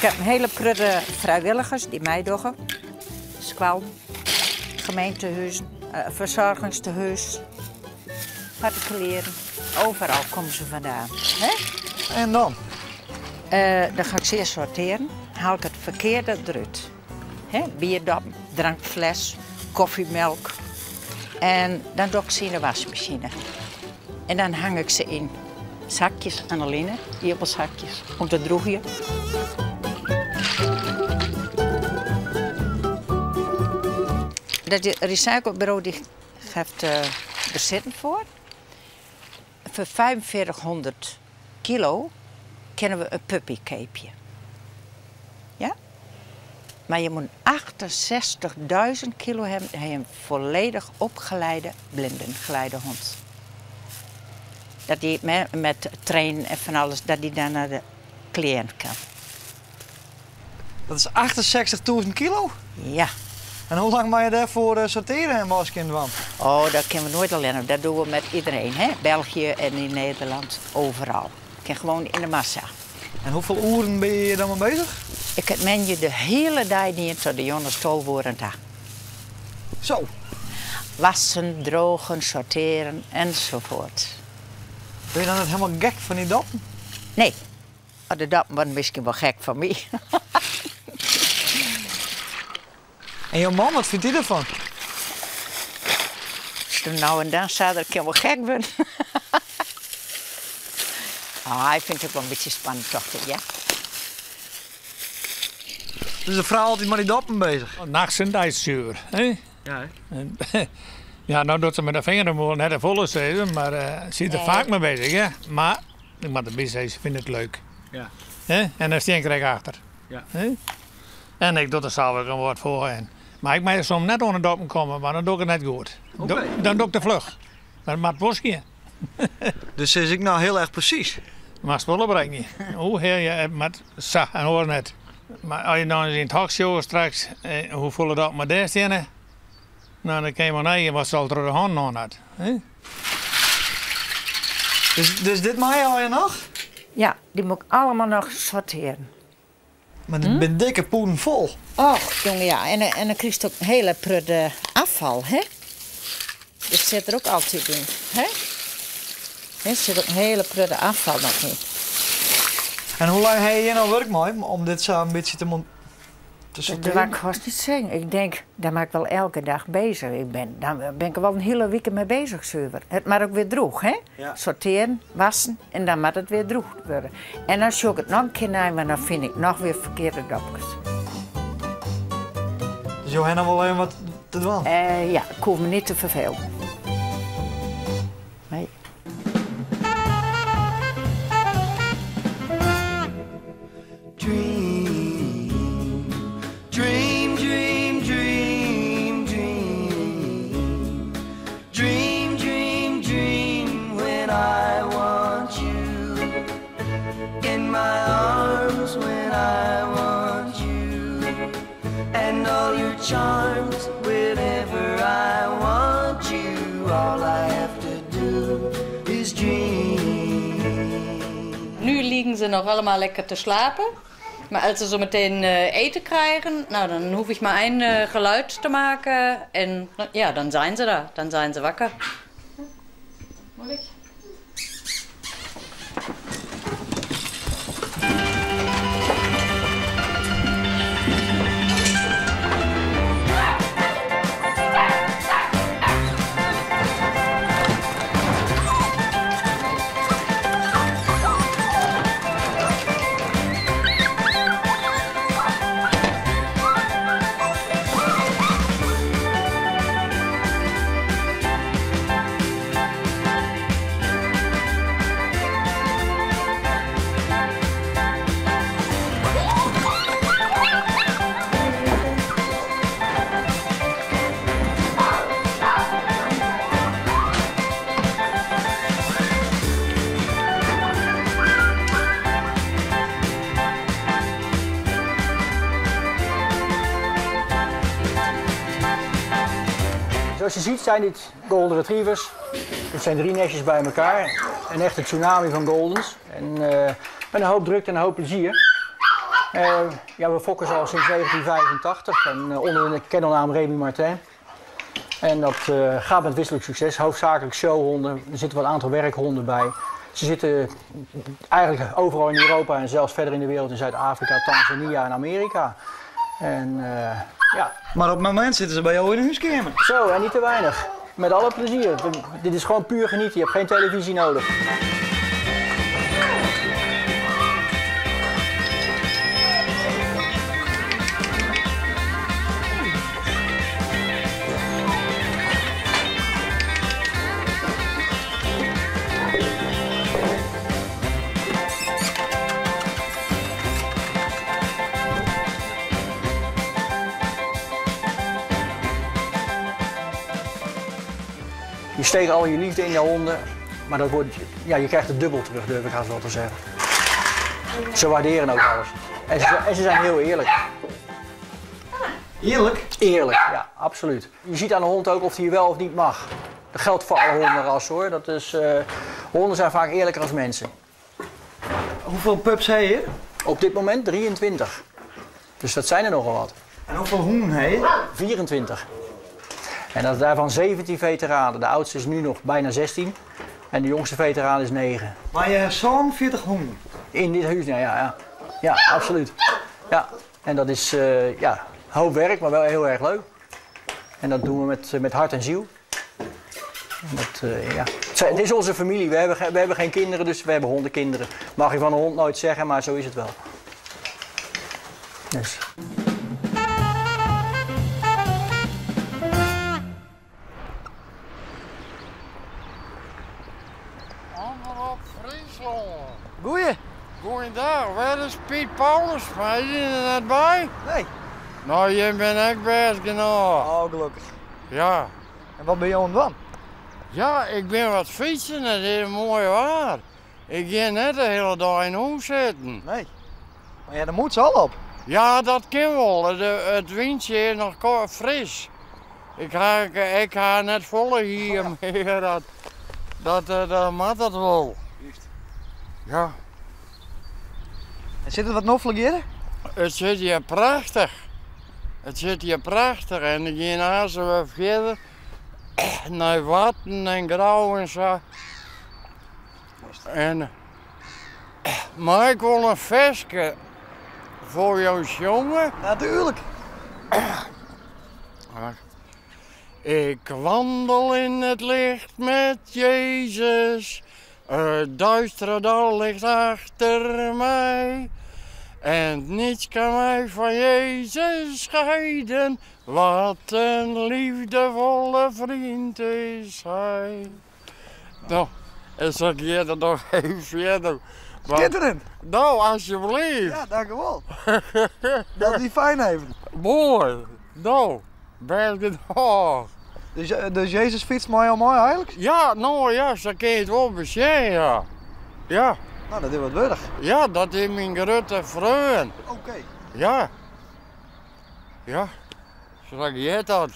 Ik heb in hiele protte frijwilligers dy't meidogge. Skoallen, gemeentehuzen, fersoargingstehûs, partikulieren. Overal komme se vandaan. Hè? En dan? Dan ga ik se earst sortearjen. Haal ik it ferkearde derút. Hè? Bierdop, drankfles, kofjemelk. En dan doch ik se yn de waskmasine. En dan hang ik se yn sakjes oan de line, ierdappelsakjes, om te drûgjen. Dat recycleburo dy geeft der sinten foar. Foar 4500 kilo kinne we in puppy keapje. Ja? Mar je moatte 68.000 kilo hawwe, dan ha je in folledich opgeleide blindengeleidehond. Dat dy met trainen en fan alles, dat dy dan nei de kliïnt kan. Dat is 68.000 kilo? Ja. En hoe lang moatte je dêrfoar sortearje en waskjen dwaan? Oh, dat kinne we noait allinnich. Dat dogge we met iedereen. Hè? België en yn Nederlân, overal. Kin gewoan yn de massa. En hoefolle oeren binne je hjir dan mei bezich? Ik ha moandei de hiele dei dien tot de jûns 12 oeren ta. Zo. Wassen, drogen, sortearjen enzovoort. Binne je dan net hielendal gek fan dy doppen? Nee. Oh, de doppen wurde miskien wol gek fan my. En jo man, wat fynt dy derfan? Sa no en dan seit er, ik kin wol gek wurde. Ah, hy fynt it ek wol in bytsje spannend, tocht ik, ja. Dus de frou altyd mei dy doppen bezich? Nachts en deis suver, hè? Ja, hè? Ja, no docht se mei de finger wol net folle sizze, mar se is der faak mei bezich, ja. Mar ik moat derby sizze, se fynt it leuk. Ja. Hè? En dêr stean ik krekt achter. Ja. Hè? En ik doch der sels ek in wat foar. En, mar ik mei soms net oan de doppen komme, want dan doch ik it net goed. Oké. Dan doch ik te fluch. Mar it moat wol skjin. Dus se is ek no hiel erch presys. Moatst wol oprekkenje. Hoe hear je it moat sa en oars net. Mar as je dan ris yn it hok sjogge straks, hoefolle doppen der dêr steane, no dan kinne je wol neigean wat se al troch de hannen hân hat. Hè? Dus, dus dit mei allegear noch? Ja, dy moat ik allegear noch sortearjen. Mar dit binne dikke pûden fol. Och, jonge, ja. En, en dan krijst ook in hiele protte afval, hè? Dat sit der ek altyd yn, hè? Der sit ek in hiele protte afval noch yn. En hoe lang ha je hjir no wurk mei om dit sa in bytsje te te Dat sortearjen? doar ik hast net sizzen. Ik tink, dêr bin ik wol elke dag bezich. Ik bin, dan bin ik der wol in hiele wike mei bezich, suver. It moat ek wer drûch, hè? Ja. Sortearjen, wassen en dan moat it wer drûch wurde. En dan sjoch ik it noch in kear nei, mar dan fyn ik noch wer ferkearde dopkes. Dus jo ha noch wol even wat te dwaan? Ja, ik hoech my net te ferfelen. Nee. Dream, dream, dream, dream, dream. Dream, dream, dream when I want you. In my arms when I want you. And all your charms whenever I want you. All I have to do is dream. Nu liggen ze nog allemaal lekker te slapen. Maar als ze zo meteen eten krijgen, nou, dan hoef ik maar één geluid te maken. En ja, dan zijn ze daar. Dan zijn ze wakker. Moet ik? Zoals je ziet zijn dit golden retrievers. Het zijn drie nestjes bij elkaar. Een echte tsunami van goldens. En met een hoop drukte en een hoop plezier. Ja, we fokken ze al sinds 1985 en onder de kennelnaam Remy Martin. En dat gaat met wisselend succes. Hoofdzakelijk showhonden. Er zitten wat aantal werkhonden bij. Ze zitten eigenlijk overal in Europa en zelfs verder in de wereld in Zuid-Afrika, Tanzania en Amerika. En, ja. Maar op het moment zitten ze bij jou in de huiskamer. Zo, en niet te weinig. Met alle plezier. Dit is gewoon puur genieten. Je hebt geen televisie nodig. Je steekt al je liefde in je honden, maar je krijgt het dubbel terug, durf ik haast wel te zeggen. Ze waarderen ook alles. En ze zijn heel eerlijk. Eerlijk? Eerlijk, ja, absoluut. Je ziet aan de hond ook of hij wel of niet mag. Dat geldt voor alle hondenrassen hoor. Honden zijn vaak eerlijker als mensen. Hoeveel pups heb je? Op dit moment 23. Dus dat zijn er nogal wat. En hoeveel honden heb je? 24. En dat daarvan 17 veteranen. De oudste is nu nog bijna 16 en de jongste veteraan is 9. Maar je hebt zo'n 40 honden? In dit huis, nou ja, ja. Ja, absoluut. Ja, en dat is een hoop werk, maar wel heel erg leuk. En dat doen we met hart en ziel. En dat ja. Het is onze familie, we hebben geen kinderen, dus we hebben hondenkinderen. Mag je van een hond nooit zeggen, maar zo is het wel. Dus. Goeie. Goeiedag, waar is Piet Paulus? Maar is hij er net bij? Nee. Nou, je bent echt best genoeg. Oh, gelukkig. Ja. En wat ben je aan het doen? Ja, ik ben wat fietsen, het is mooi waar. Ik ga net de hele dag in huis zitten. Nee. Maar ja, daar moet ze al op. Ja, dat kan wel. Het windje is nog fris. Ik ga net volle hier, maar dat mag dat wel. Juist. Ja. En zit het wat noffelijk hier? Het zit hier prachtig. Het zit hier prachtig en ik ga naast we verder naar Watten en Grauw en zo. Maar ik wil een versje voor jou jongen. Natuurlijk. Ik wandel in het licht met Jezus. Het duistere dal ligt achter mij. En niets kan mij van Jezus scheiden. Wat een liefdevolle vriend is hij. Nou, en zo ga je er nog even verder. Maar Schitterend! Nou, alsjeblieft. Ja, dank u wel. Dat is fijn even. Mooi. Nou, best genoeg. Dus Jezus fietst mooi al mooi eigenlijk? Ja, nou ja, zo kun je het wel bezien, ja. Ja. Nou, dat is wat waardig. Ja, dat is mijn grote vreugde. Oké. Ja. Ja. Zo gaat dat.